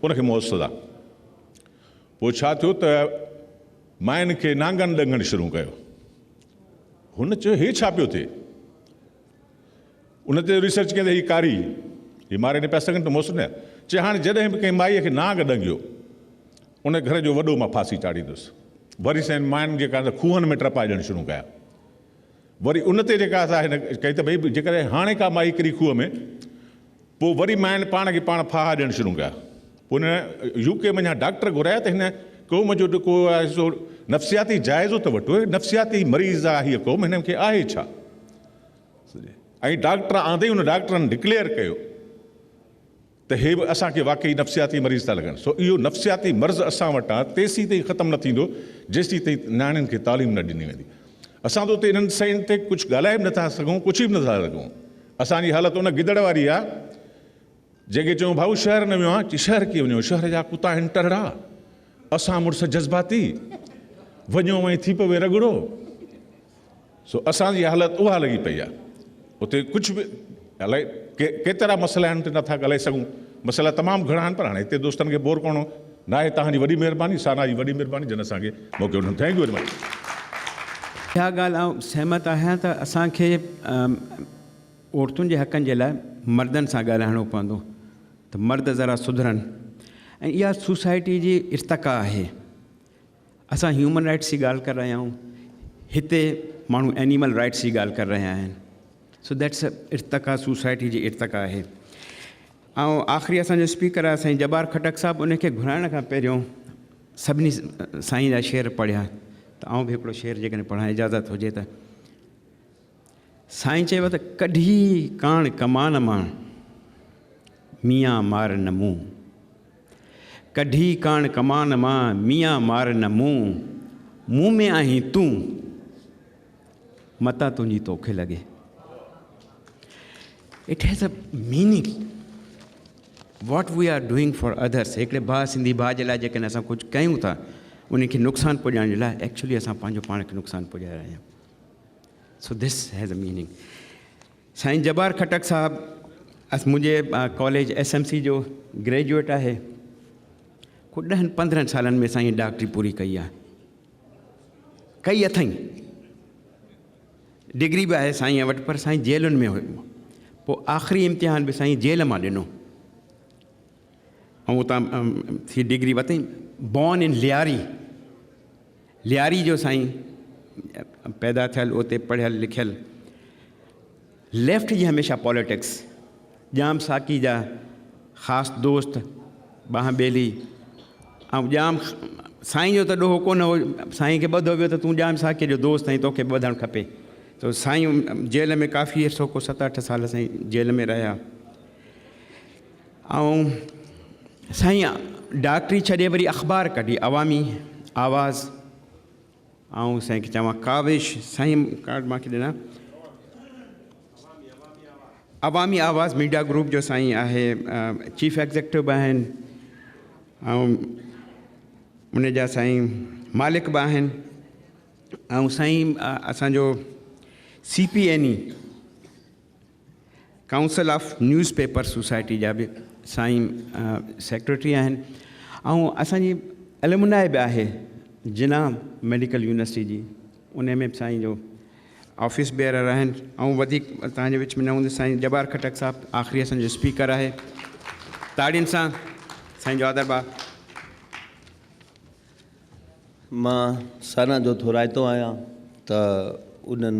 ان کي موت سزا. پوء ڇا ٿيو ته ماين کي نانگن ڏنگڻ شروع ڪيو. هن چيو هي ڇا پيو ٿئي؟ ان تي ريسرچ ڪندي هي ڪاري هي ماري نه پيا سگهن ته موت نه. چي هاڻي جڏهن به ڪنهن مائيء کي نانگ ڏنگيو ان گهر جو وڏو مان ڦاسي چاڙهيندس. وري سائين ماين جيڪا ته کوهن ۾ ٽپا ڏيڻ شروع ڪيا. وري ان تي جيڪا سا هن ڪئي ته ڀئي جيڪڏهن هاڻي ڪا مائي ڪري کوهه ۾ پوء وري ماين پاڻ کي پاڻ ڦاها ڏيڻ شروع ڪيا. پوء هن يو ڪي منجهان ڊاڪٽر گهرايا ته هن قوم جو جيڪو آهي سو نفسياتي جائزو ته وٺو، نفسياتي مريض آهي هيء قوم، هنن کي آهي ڇا؟ ۽ ڊاڪٽر آندي ان ڊاڪٽرن ڊڪليئر ڪيو ته هي به اسان کي واقعي نفسياتي مريض ٿا لڳن. سو اهو نفسياتي مرض اسان وٽان تيسين تائين ختم نه ٿيندو جيسين تائين نياڻين کي تعليم نه ڏني ويندي. اسان ته اتي انهن شين تي ڪجهه ڳالهائي به نٿا سگهون ڪجهه به نٿا سگهون. اسان جي حالت ان گدڙ واري آهي جنهن کي چيون ڀائو شهر نه ويو آهان چي شهر ڪيئن وڃون شهر جا ڪتا آهن ٽرڙا اسان مڙس جذباتي وڃو ۽ ٿي پوي رڳڙو. سو اسان جي حالت اها لڳي پئي آهي. اتي ڪجهه به الائي ڪيترا مسئلا آهن اتي نٿا ڳالهائي سگهون. مسئلا تمام گهڻا آهن پر هاڻي هتي دوستن کي بور ڪرڻو ناهي. توهان جي وڏي مهرباني، سانا جي وڏي مهرباني جن اسان کي موقعو ڏنو. Thank you very much. اها ڳالهه آئون سهمت آهيان ته اسان کي عورتن جي حقن جي لاء مردن سان ڳالهائڻو پوندو ته مرد ذرا سڌرن ۽ اها سوسائٽي جي ارتقا آهي. اسان هيومن رائٽس جي ڳالهه ڪري رهيا آهيون هتي ماڻهو اينيمل رائٽس جي ڳالهه ڪري رهيا آهن سو that's ارتقا سوسائٽي جي ارتقا آهي. ۽ آخري اسان جو اسپيڪر آهي سائين جبار خٽڪ صاحب ان کي گهرائڻ کان پهريون سڀني سائين جا شعر پڙهيا ته آئون به هڪڙو شعر جيڪڏهن پڙهان اجازت هجي ته. سائين چيو ته ڪڍي ڪاڻ ڪمان مان ميان مار نه مون. ڪڍي ڪاڻ ڪمان مان ميان مار نه مون. مون ۾ آهين تون متان تنهنجي توکي لڳي. It has a meaning what we are doing for others. هڪڙي ڀاء سنڌي ڀاء جي لاء جيڪڏهن اسان ڪجهه ڪيون ٿا ان کي نقصان پڄائڻ جي لاء ايڪچولي اسان پنهنجو پاڻ کي نقصان پڄائي رهيا آهيون. So this has a meaning. سائين جبار خٽڪ صاحب اس منهنجي ڪاليج ايس ايم سي جو گريجوئيٽ آهي. ڪو ڏهن پندرهن سالن ۾ سائين ڊاڪٽري پوري ڪئي آهي. ڪئي اٿئين. ڊگري به آهي سائين وٽ پر سائين جيلن ۾ هيو. پوء آخري امتحان به سائين جيل مان ڏنو. ۽ اتان ٿي ڊگري ورتائين. Born in Lyari. لياري جو سائين پيدا ٿيل اتي پڙهيل لکيل ليفٽ جي هميشه پاليٽڪس ڄام ساقي جا خاص دوست ٻانهن ٻيلي ۽ ڄام سائين جو ته ڏوهه ڪونه هو سائين کي ٻڌو ويو ته تون ڄام ساقي جو دوست آهين توکي ٻڌڻ کپي ته سائين جيل ۾ ڪافي عرصو ڪو ست اٺ سال سائين جيل ۾ رهيا ۽ سائين ڊاڪٽري ڇڏي وري اخبار ڪڍي عوامي آواز آئون سائين کي چوان ڪاوش سائين ڪارڊ مانکي ڏنا عوامي آواز ميڊيا گروپ جو سائين آهي چيف ايگزيڪٽو به آهن ۽ ان جا سائين مالڪ به آهن ۽ سائين اسانجو C P N E council of news paper society جا به سائين سيڪريٽري آهن ۽ اسان جي المنائي به آهي جناح ميڊيڪل يونيورسٽي جي ان ۾ به سائين جو آفيس بيئرر آهن ۽ وڌيڪ توهان جي وچ ۾ نه هوندس سائين جبار خٽڪ صاحب آخري اسان جو اسپيڪر آهي تاڙين سان سائين جو آدر با. مان سانا جو ٿورائتو آهيان ته انهن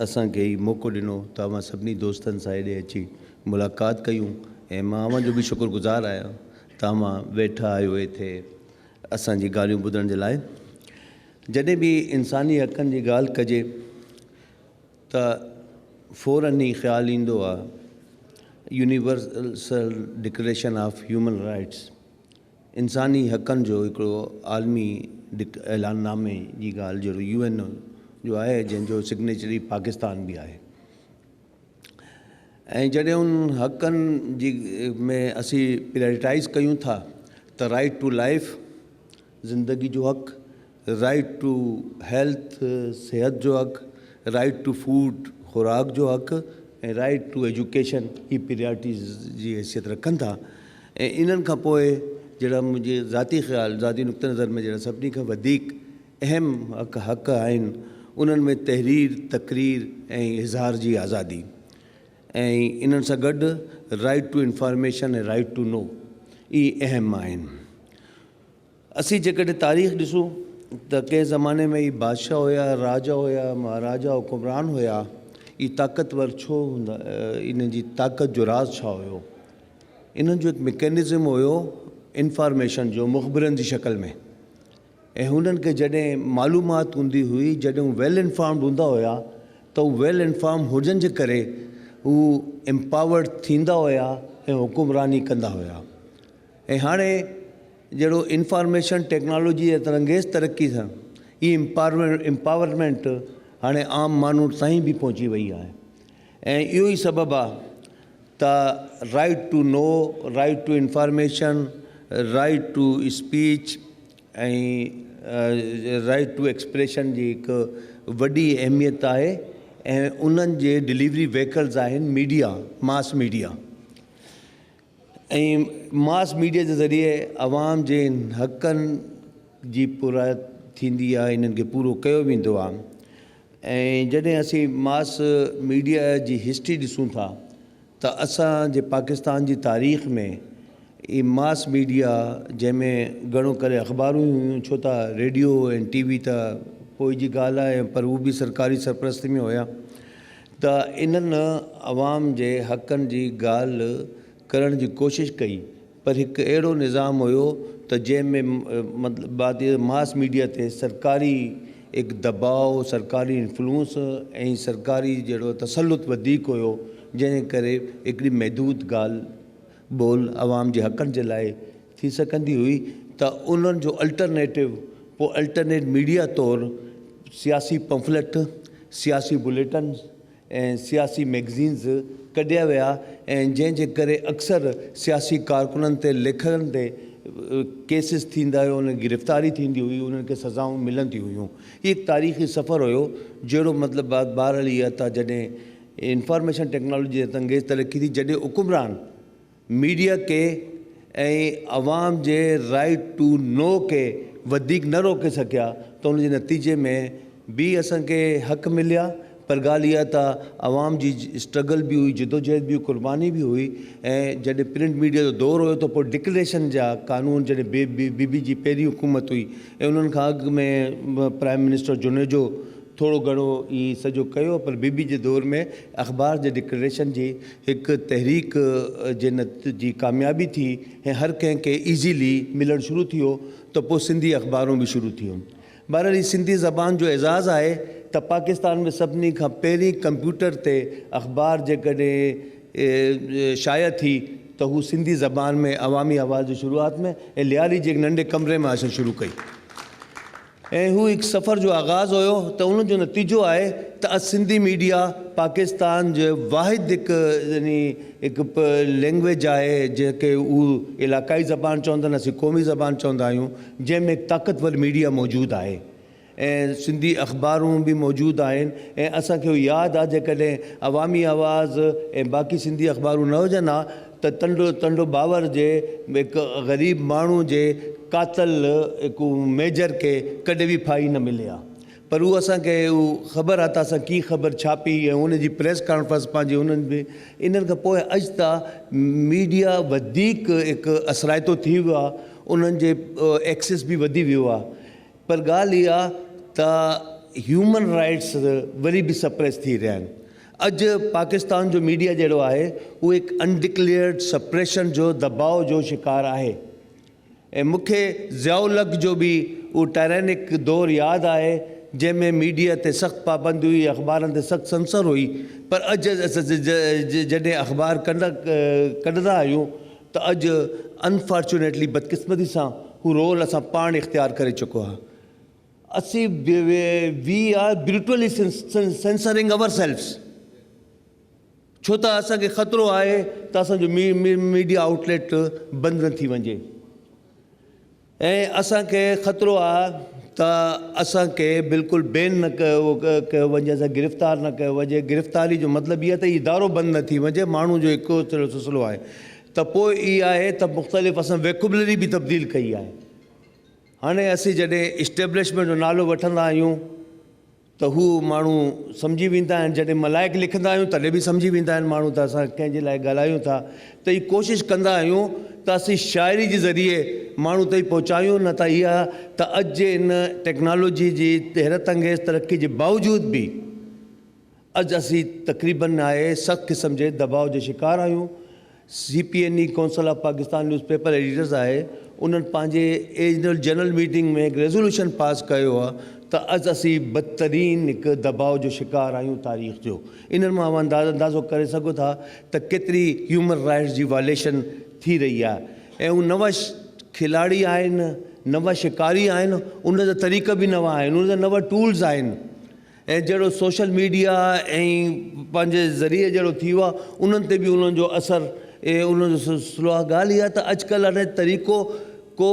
اسان کي هي موقعو ڏنو ته اوهان سڀني دوستن سان هيڏي اچي ملاقات ڪيون ۽ مان اوهان جو به شڪر گذار آهيان ته اوهان ويٺا آهيو هتي اسان جي ڳالهيون ٻڌڻ جي لاء. جڏهن به انساني حقن جي ڳالهه ڪجي ته فورن هي خيال ايندو آهي universal declaration of human rights انساني حقن جو هڪڙو عالمي اعلان نامي جي ڳالهه جهڙو يو اين او جو آهي جنهن جو سگنيچري پاڪستان به آهي ۽ جڏهن ان حقن جي ۾ اسين پريورٽائز ڪيون ٿا ته رائيٽ ٽو لائف زندگي جو حق، رائيٽ ٽو هيلٿ صحت جو حق، رائيٽ ٽو فوڊ خوراڪ جو حق ۽ رائيٽ ٽو ايجوڪيشن هي پريارٽيز جي حيثيت رکن ٿا ۽ انهن کان پوء جهڙا منهنجي ذاتي خيال ذاتي نقطه نظر ۾ جهڙا سڀني کان وڌيڪ اهم حق حق آهن انهن ۾ تحرير تقرير ۽ اظهار جي آزادي ۽ انهن سان گڏ right to information ۽ right to know اهي اهم آهن. اسين جيڪڏهن تاريخ ڏسون ته ڪنهن زماني ۾ اهي بادشاهه هيا، راجا هيا، مهاراجا حڪمران هيا، اهي طاقتور ڇو هوندا، انهن جي طاقت جو راز ڇا هيو؟ انهن جو هڪ مڪينزم هيو انفارميشن جو مخبرن جي شڪل ۾ ۽ هنن کي جڏهن معلومات هوندي هئي، جڏهن هو ويل انفارمڊ هوندا هيا ته هو ويل انفارمڊ هجڻ جي ڪري هو امپاورڊ ٿيندا هيا ۽ حڪمراني ڪندا هيا. ۽ هاڻي جهڙو انفارميشن ٽيڪنالاجي جي اثرانگيز ترقي سان هي امپاورمينٽ هاڻي عام ماڻهو تائين به پهچي وئي آهي ۽ اهو ئي سبب آهي ته right to know, right to information, right to speech ۽ right to expression جي هڪ وڏي اهميت آهي ۽ انهن جي ڊليوري وهيڪلز آهن media, mass media. ۽ Mass media جي ذريعي عوام جي حقن جي پورائي ٿيندي آهي انهن کي پورو ڪيو ويندو آهي ۽ جڏهن اسين ماس ميڊيا جي هسٽري ڏسون ٿا ته اسان جي پاڪستان جي تاريخ ۾ هي ماس ميڊيا جنهن ۾ گهڻو ڪري اخبارون ئي هيون ڇو ته ريڊيو ۽ ٽي وي ته پوء جي ڳالهه آهي پر هو به سرڪاري سرپرستي ۾ هيا ته انهن عوام جي حقن جي ڳالهه ڪرڻ جي ڪوشش ڪئي پر هڪ اهڙو نظام هيو ته جنهن ۾ مطلب ماس ميڊيا تي سرڪاري هڪ دٻاء سرڪاري انفلوئنس ۽ سرڪاري جهڙو تسلط وڌيڪ هيو جنهن جي ڪري هڪڙي محدود ڳالهه ٻولهه عوام جي حقن جي لاء ٿي سگهندي هئي ته انهن جو الٽرنيٽو پوء الٽرنيٽ ميڊيا طور سياسي پمفليٽ سياسي بليٽنز ۽ سياسي مئگزينز ڪڍيا ويا ۽ جنهن جي ڪري اڪثر سياسي ڪارڪنن تي ليکڪن تي ڪيسز ٿيندا هيا انهن جي گرفتاري ٿيندي هئي انهن کي سزائون ملنديون هيون هي هڪ تاريخي سفر هيو جهڙو مطلب بهرحال هي ته جڏهن انفارميشن ٽيڪنالاجي انگيز ترقي ٿي جڏهن حڪمران ميڊيا کي ۽ عوام جي رائيٽ ٽو نو کي وڌيڪ نه روڪي سگهيا ته ان جي نتيجي ۾ به اسان کي حق مليا پر ڳالهه اها ته عوام جي اسٽرگل به هئي جدوجهد به هئي قرباني به هئي ۽ جڏهن پرنٽ ميڊيا جو دور هيو ته پوء ڊڪلريشن جا قانون جڏهن بي بي جي پهرين حڪومت هئي ۽ انهن کان اڳ ۾ پرائم منسٽر جوڻيجو ٿورو گهڻو هي سڄو ڪيو پر بي بي جي دور ۾ اخبار جي ڊڪلريشن جي هڪ تحريڪ جي نت جي ڪاميابي ٿي ۽ هر ڪنهن کي ايزيلي ملڻ شروع ٿي ويو ته پوء سنڌي اخبارون به شروع ٿيون. بهرحال هي سنڌي زبان جو اعزاز آهي ته پاڪستان ۾ سڀني کان پهرين ڪمپيوٽر تي اخبار جيڪڏهن شايع ٿي ته هو سنڌي زبان ۾ عوامي آواز جي شروعات ۾ ۽ لياري جي هڪ ننڍي ڪمري مان اسان شروع ڪئي. ۽ هو هڪ سفر جو آغاز هيو ته ان جو نتيجو آهي ته اڄ سنڌي ميڊيا پاڪستان جي واحد هڪ يعني هڪ لينگويج آهي جنهن کي هو علاقائي زبان چوندا آهن اسين قومي زبان چوندا آهيون جنهن ۾ طاقتور ميڊيا موجود آهي ۽ سنڌي اخبارون به موجود آهن ۽ اسان کي ياد آهي جيڪڏهن عوامي آواز ۽ باقي سنڌي اخبارون نه هجن ها ته ٽنڊو ٽنڊو باور جي هڪ غريب ماڻهو جي قاتل هڪ ميجر کي ڪڏهن به ڦاهي نه ملي ها پر هو اسان کي هو خبر آ ته اسان ڪي خبر ڇاپي ۽ ان جي پريس ڪانفرنس پنهنجي انهن به انهن کان پوء اڄ ته ميڊيا وڌيڪ هڪ اثرائتو ٿي ويو آ انهن جي ايڪسس به وڌي ويو آ پر ڳالهه اها ته هيومن رائيٽس وري به سپريس ٿي رهيا آهن. اڄ پاڪستان جو ميڊيا جهڙو آهي اهو هڪ انڊڪليئرڊ سپريشن جو دٻاء جو شڪار آهي ۽ مون کي ضياء الحق جو به اهو ٽائرينڪ دور ياد آهي جنهن ۾ ميڊيا تي سخت پابندي هئي اخبارن تي سخت سنسر هئي پر اڄ جڏهن اخبار ڪڍندا آهيون ته اڄ انفارچونيٽلي بدقسمتي سان هو رول اسان پاڻ اختيار ڪري چڪو آهي. اسين we are brutally censoring our selves ڇو ته اسان کي خطرو آهي ته اسان جو ميڊيا آئوٽليٽ بند نه ٿي وڃي. ۽ اسان کي خطرو آ ته اسان کي بلڪل بين نه ڪيو ڪيو وڃي اسان گرفتار نه ڪيو وڃي گرفتاري جو مطلب اهو ته ادارو بند نه ٿي وڃي ماڻهو جو هڪ سلسلو آهي ته پوء اهي آهي ته مختلف اسان ويڪوبلري به تبديل ڪئي آهي هاڻي اسين جڏهن اسٽيبلشمينٽ جو نالو وٺندا آهيون ته هو ماڻهو سمجهي ويندا آهن جڏهن ملائڪ لکندا آهيون تڏهن به سمجهي ويندا آهن ماڻهو ته اسان ڪنهن جي لاء ڳالهايون ٿا ته هي ڪوشش ڪندا آهيون ته اسين شاعري جي ذريعي ماڻهو تائين پهچايون نه ته اها ته اڄ جي ان ٽيڪنالاجي جي حيرت انگيز ترقي جي باوجود به اڄ اسين تقريبن آهي سخت قسم جي دٻاء جو شڪار آهيون C P N E council of Pakistan news paper editors آهي انهن پنهنجي اينول جنرل ميٽنگ ۾ هڪ ريزولوشن پاس ڪيو آهي ته اڄ اسين بدترين هڪ دٻاء جو شڪار آهيون تاريخ جو انهن مان اوهان اندازو ڪري سگهو ٿا ته ڪيتري هيومن رائٽس جي وائليشن ٿي رهي آهي ۽ هو نوان کلاڙي آهن نوان شڪاري آهن ان جا طريقا به نوان آهن ان جا نوان ٽولز آهن ۽ جهڙو سوشل ميڊيا ۽ پنهنجي ذريعي جهڙو ٿي ويو آهي انهن تي به انهن جو اثر ۽ انهن جو سلسلو آهي ڳالهه اها ته اڄڪلهه هاڻي طريقو ڪو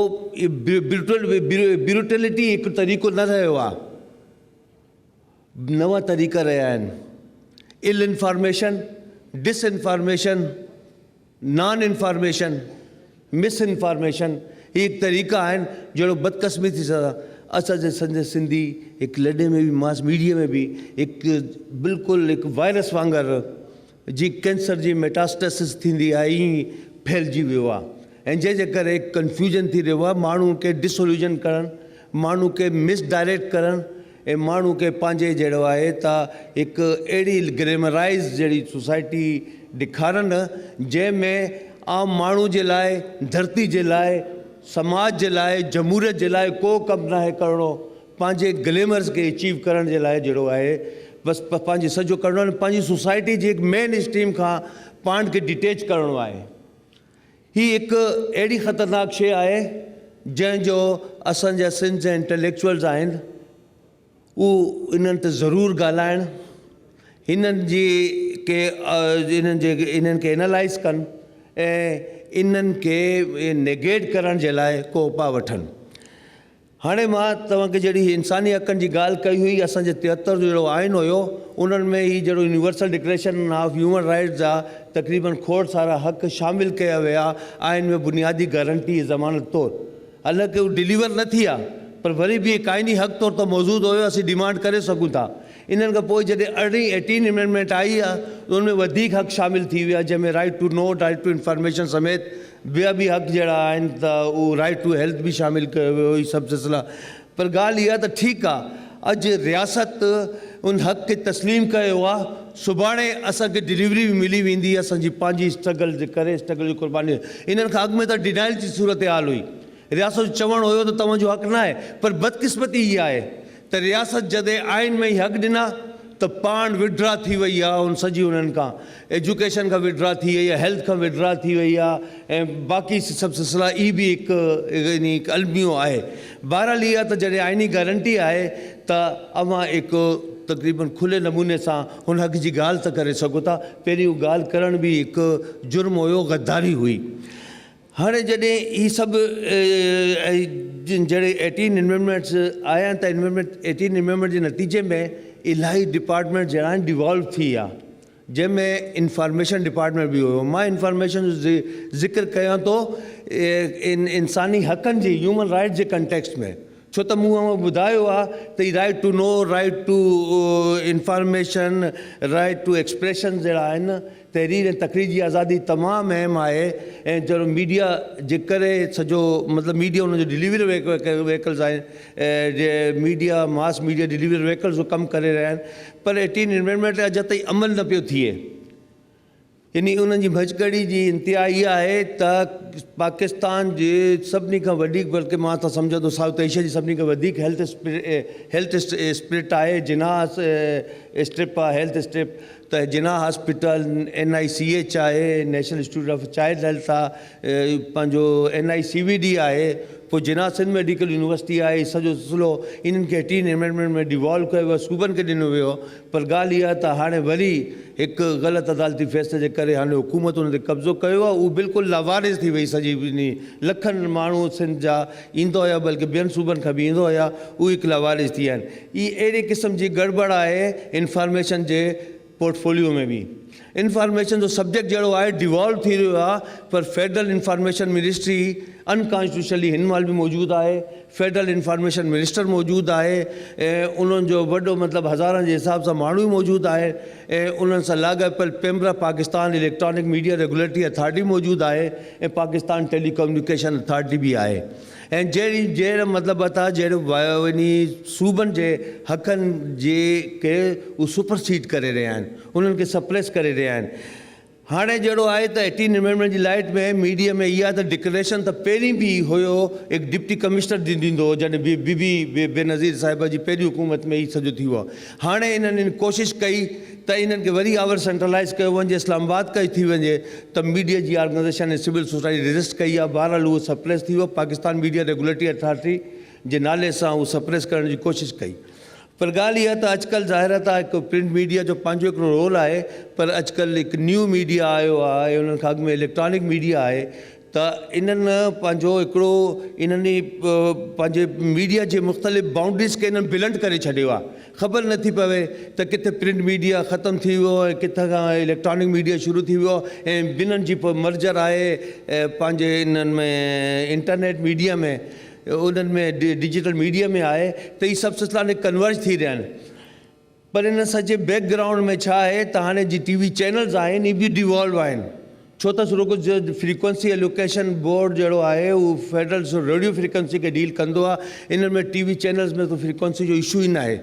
بروٽلٽي هڪ طريقو نه رهيو آهي نوان طريقا رهيا آهن ال انفارميشن ڊس انفارميشن. نان انفارميشن، مس انفارميشن هي هڪ طريقا آهن جهڙو بدقسمتي سان اسان جي سنڌ سنڌي هڪ لڏي ۾ به ماس ميڊيا ۾ به هڪ بلڪل هڪ وائرس وانگر جي ڪينسر جي ميٽاسٽيسس ٿيندي آهي ائين ڦهلجي ويو آهي ۽ جنهن جي ڪري ڪنفيوزن ٿي رهيو آهي ماڻهو کي ڊسوليوزن ڪرڻ ماڻهو کي مس ڊائريڪٽ ڪرڻ ۽ ماڻهو کي پنهنجي جهڙو آهي ته هڪ اهڙي گليمرائز جهڙي سوسائٽي ڏيکارن جنهن ۾ عام ماڻهو جي لاء ڌرتي جي لاء سماج جي لاء جمهوريت جي لاء ڪو ڪم ناهي ڪرڻو پنهنجي گليمرز کي اچيو ڪرڻ جي لاء جهڙو آهي بس پنهنجي سڄو ڪرڻو آهي پنهنجي سوسائٽي جي هڪ مين اسٽريم کان پاڻ کي ڊيٽيچ ڪرڻو آهي. هي هڪ اهڙي خطرناڪ شيء آهي جنهن جو اسان جا سنڌ جا انٽليڪچوئلز آهن هو انهن تي ضرور ڳالهائڻ هنن جي کي انهن جي انهن کي اينالائز ڪن ۽ انهن کي نيگيٽ ڪرڻ جي لاء ڪو اپاء وٺن. هاڻي مان توهان کي جهڙي انساني حقن جي ڳالهه ڪئي هئي، اسان جي 73 جو جهڙو آئين هيو، انهن ۾ هي جهڙو universal declaration of human rights جا تقريبن کوڙ سارا حق شامل ڪيا ويا آئين ۾ بنيادي گارنٽي ۽ ضمانت طور. حالانڪه هو ڊليور نه ٿي ها پر وري به هي آئيني حق طور ته موجود هيو اسين ڊيمانڊ ڪري سگهون ٿا. انهن کان پوء جڏهن ارڙهين ايٽين امينڊمينٽ آئي ته ان ۾ وڌيڪ حق شامل ٿي ويا جنهن ۾ right to know, right to information سميت ٻيا به حق جهڙا آهن ته اهو رائيٽ ٽو هيلٿ به شامل ڪيو ويو هي سڀ سلسلا پر ڳالهه اها ته ٺيڪ آ اڄ رياست ان حق کي تسليم ڪيو آ سڀاڻي اسان کي ڊليوري به ملي ويندي اسان جي پنهنجي اسٽرگل جي ڪري اسٽرگل جي قرباني انهن کان اڳ ۾ ته ڊينائل جي صورتحال هئي رياست جو چوڻ هيو ته توهان جو حق ناهي پر بدقسمتي اها آهي ته رياست جڏهن آئين ۾ ئي حق ڏنا ته پاڻ وڊرا ٿي وئي آ ان سڄي انهن کان ايجوڪيشن کان وڊرا ٿي وئي آ هيلٿ کان وڊرا ٿي وئي آ ۽ باقي سڀ سلسلا اي به هڪ يعني هڪ الميو آهي بهرحال اها ته جڏهن آئيني گارنٽي آهي ته اوهان هڪ تقريبن کلي نموني سان هن حق جي ڳالهه ته ڪري سگهو ٿا پهرين اهو ڳالهه ڪرڻ به هڪ جرم هيو غداري هئي. هاڻي جڏهن هي سڀ جهڙي ايٽين امينڊمينٽس آيا آهن ته امينڊمينٽ ايٽين امينڊمينٽ جي نتيجي ۾ الاهي ڊپارٽمينٽ جهڙا آهن ڊيوالو ٿي ويا جنهن ۾ انفارميشن ڊپارٽمينٽ به هيو مان انفارميشن جو ذڪر ڪيان ٿو انساني حقن جي هيومن رائٽس جي ڪنٽيڪسٽ ۾ ڇو ته مون اوهان ٻڌايو آهي ته هي right to know, right to information, right to expression جهڙا آهن تحرير ۽ تقرير جي آزادي تمام اهم آهي ۽ جهڙو ميڊيا جي ڪري سڄو مطلب ميڊيا ان جو ڊليوري وهيڪلز آهن media mass media delivery vehicles جو ڪم ڪري رهيا آهن پر ايٽين امينڊمينٽ اڄ تائين عمل نه پيو ٿئي يعني انهن جي ڀڄڪڙي جي انتها اها آهي ته پاڪستان جي سڀني کان وڏي بلڪه مان ته سمجهان ٿو سائوٿ ايشيا جي سڀني کان وڌيڪ هيلٿ هيلٿ اسپرٽ آهي جناح اسٽرپ آهي هيلٿ اسٽرپ ته Jinnah hospital, N I C H آهي، national institute of child health آ، پنهنجو N I C V D آهي، پوء جناح سنڌ ميڊيڪل يونيورسٽي آهي، سڄو سلسلو انهن کي ايٽين امينڊمينٽ ۾ ڊيوالو ڪيو ويو، صوبن کي ڏنو ويو، پر ڳالهه اها ته هاڻي وري هڪ غلط عدالتي فيصلي جي ڪري هاڻي حڪومت ان تي قبضو ڪيو آهي، اهو بلڪل لاوارث ٿي وئي سڄي انهي لکن ماڻهو سنڌ جا ايندا هيا بلڪه ٻين صوبن کان به ايندا هيا، اهي هڪ لاوارث ٿي ويا آهن. هي اهڙي قسم جي گڙٻڙ آهي انفارميشن جي پورٽفوليو ۾ به انفارميشن جو سبجيڪٽ جهڙو آهي ڊيوالو ٿي رهيو آهي پر فيڊرل انفارميشن منسٽري انڪانسٽيٽيوشنلي هن مهل به موجود آهي فيڊرل انفارميشن منسٽر موجود آهي ۽ انهن جو وڏو مطلب هزارن جي حساب سان ماڻهو ئي موجود آهي ۽ انهن سان لاڳاپيل PEMRA Pakistan electronic media regulatory authority موجود آهي ۽ پاڪستان ٽيلي ڪميونيڪيشن اٿارٽي به آهي ۽ جهڙي جهڙ مطلب اٿا جهڙ وڃي صوبن جي حقن جي کي هو سپرسيڊ ڪري رهيا آهن انهن کي سپريس ڪري رهيا آهن هاڻي جهڙو آهي ته ايٽين امينڊمينٽ جي لائيٽ ۾ ميڊيا ۾ اها ته ڊڪلريشن ته پهرين به هيو هڪ ڊپٽي ڪمشنر ڏيندو هو جڏهن بي بي بينظير صاحبه جي پهرين حڪومت ۾ هي سڄو ٿي ويو هاڻي انهن ان ڪوشش ڪئي ته انهن کي وري آور سينٽرلائيز ڪيو وڃي اسلام آباد ڪئي ٿي وڃي ته ميڊيا جي آرگنائيزيشن ۽ سول سوسائٽي ريزسٽ ڪئي آهي بهرحال اهو سپريس ٿي ويو پاڪستان ميڊيا ريگوليٽري اٿارٽي جي نالي سان اهو سپريس ڪرڻ جي ڪوشش ڪئي پر ڳالهه اها ته اڄڪلهه ظاهر آهي ته هڪ پرنٽ ميڊيا جو پنهنجو هڪڙو رول آهي پر اڄڪلهه هڪ نيو ميڊيا آيو آهي انهن کان اڳ ۾ اليڪٽرانڪ ميڊيا آهي ته انهن پنهنجو هڪڙو انهن ئي پنهنجي ميڊيا جي مختلف بائونڊريز کي انهن بلنڊ ڪري ڇڏيو آهي خبر نٿي پوي ته ڪٿي پرنٽ ميڊيا ختم ٿي ويو ۽ ڪٿي کان اليڪٽرانڪ ميڊيا شروع ٿي ويو ۽ ٻنهن جي پوء مرجر آهي پنهنجي انهن ۾ انٽرنيٽ ميڊيا ۾ انهن ۾ ڊجيٽل ميڊيا ۾ آهي ته هي سڀ سلسلا هاڻي ڪنورج ٿي رهيا آهن پر ان سڄي بيڪ گرائونڊ ۾ ڇا آهي ته هاڻي جي ٽي وي چينلز آهن اهي به ڊيوالو آهن ڇو ته رڳو فريڪوئنسي الوڪيشن بورڊ جهڙو آهي اهو فيڊرل ريڊيو فريڪوئنسي کي ڊيل ڪندو آهي انهن ۾ ٽي وي چينلز ۾ ته فريڪوئنسي جو اشو ئي ناهي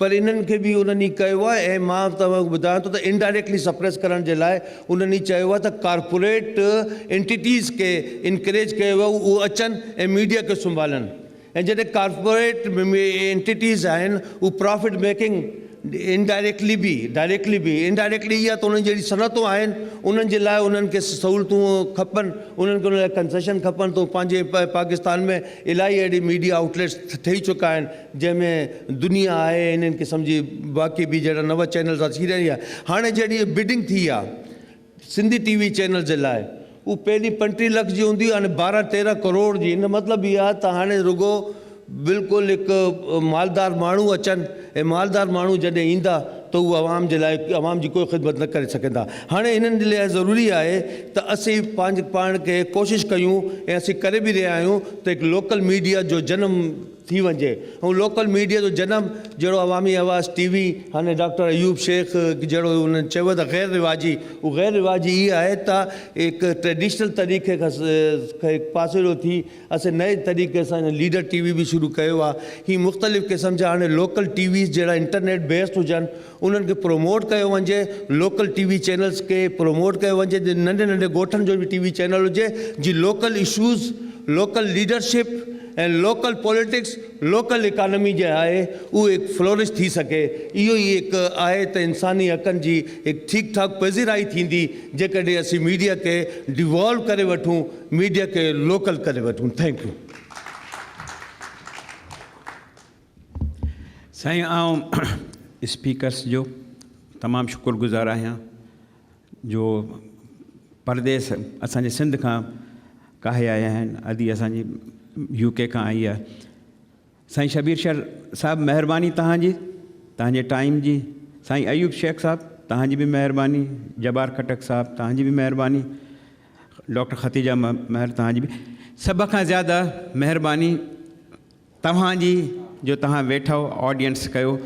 پر انهن کي به انهن ئي ڪيو آهي ۽ مان توهان کي ٻڌايان ٿو ته انڊائريڪٽلي سپريس ڪرڻ جي لاء انهن ئي چيو آهي ته ڪارپوريٽ انٽيٽيز کي انڪريج ڪيو ويو اهي اچن ۽ ميڊيا کي سنڀالن ۽ جڏهن ڪارپوريٽ انٽيٽيز آهن هو پرافٽ ميڪنگ انڊائريڪٽلي به ڊائريڪٽلي به انڊائريڪٽلي اها ته انهن جهڙي صنعتون آهن انهن جي لاء انهن کي سهولتون کپن انهن کي ان لاء ڪنسيشن کپن ته پنهنجي پاڪستان ۾ الاهي اهڙي ميڊيا آئوٽليٽس ٺهي چڪا آهن جنهن ۾ دنيا آهي انهن قسم جي باقي به جهڙا نوان چينلز اچي رهيا هاڻي جهڙي بڊنگ ٿي آهي سنڌي ٽي وي چينل جي لاء هو پهرين 35 لک جي هوندي هئي هاڻي 12 13 ڪروڙ جي ان جو مطلب اهو آهي ته هاڻي رڳو بلڪل هڪ مالدار ماڻهو اچن ۽ مالدار ماڻهو جڏهن ايندا ته هو عوام جي لاء عوام جي ڪوئي خدمت نه ڪري سگهندا هاڻي انهن جي لاء ضروري آهي ته اسين پنهنجي پاڻ کي ڪوشش ڪيون ۽ اسين ڪري به رهيا آهيون ته هڪ لوڪل ميڊيا جو جنم ٿي وڃجي ۽ لوڪل ميڊيا جو جنم جهڙو عوامي آواز ٽي وي هاڻي ڊاڪٽر ايوب شيخ جهڙو انهن چيو ته غير رواجي اهو غير رواجي هي آهي ته هڪ ٽريڊيشنل طريقي کان هڪ پاسيرو ٿي اسين نئين طريقي سان هن ليڊر ٽي وي به شروع ڪيو آهي هي مختلف قسم جا هاڻي لوڪل ٽي ويز جهڙا انٽرنيٽ بيسڊ هجن انهن کي پروموٽ ڪيو وڃجي لوڪل ٽي وي چينلز کي پروموٽ ڪيو وڃجي ننڍي ننڍي ڳوٺن جو به ٽي وي چينل هجي جي local issues local leadership ۽ local politics local economy جي آهي اهو هڪ فلورش ٿي سگهي اهو ئي هڪ آهي ته انساني حقن جي هڪ ٺيڪ ٺاڪ پذيرائي ٿيندي جيڪڏهن اسين ميڊيا کي ڊيوالو ڪري وٺون ميڊيا کي لوڪل ڪري وٺون thank you. سائين آئون اسپيڪرس جو تمام شڪر گذار آهيان جو پرديس اسان جي سنڌ کان ڪاهي آيا آهن ادي اسان جي يو ڪي کان آئي آهي سائين شبير شر صاحب مهرباني تهان جي تهان جي ٽائيم جي سائين ايوب شيخ صاحب تهان جي به مهرباني جبار خٽڪ صاحب تهان جي به مهرباني ڊاڪٽر خديجه مهر تهان جي به سڀ کان زياده مهرباني توهان جي جو توهان ويٺؤ آڊينس ڪيو.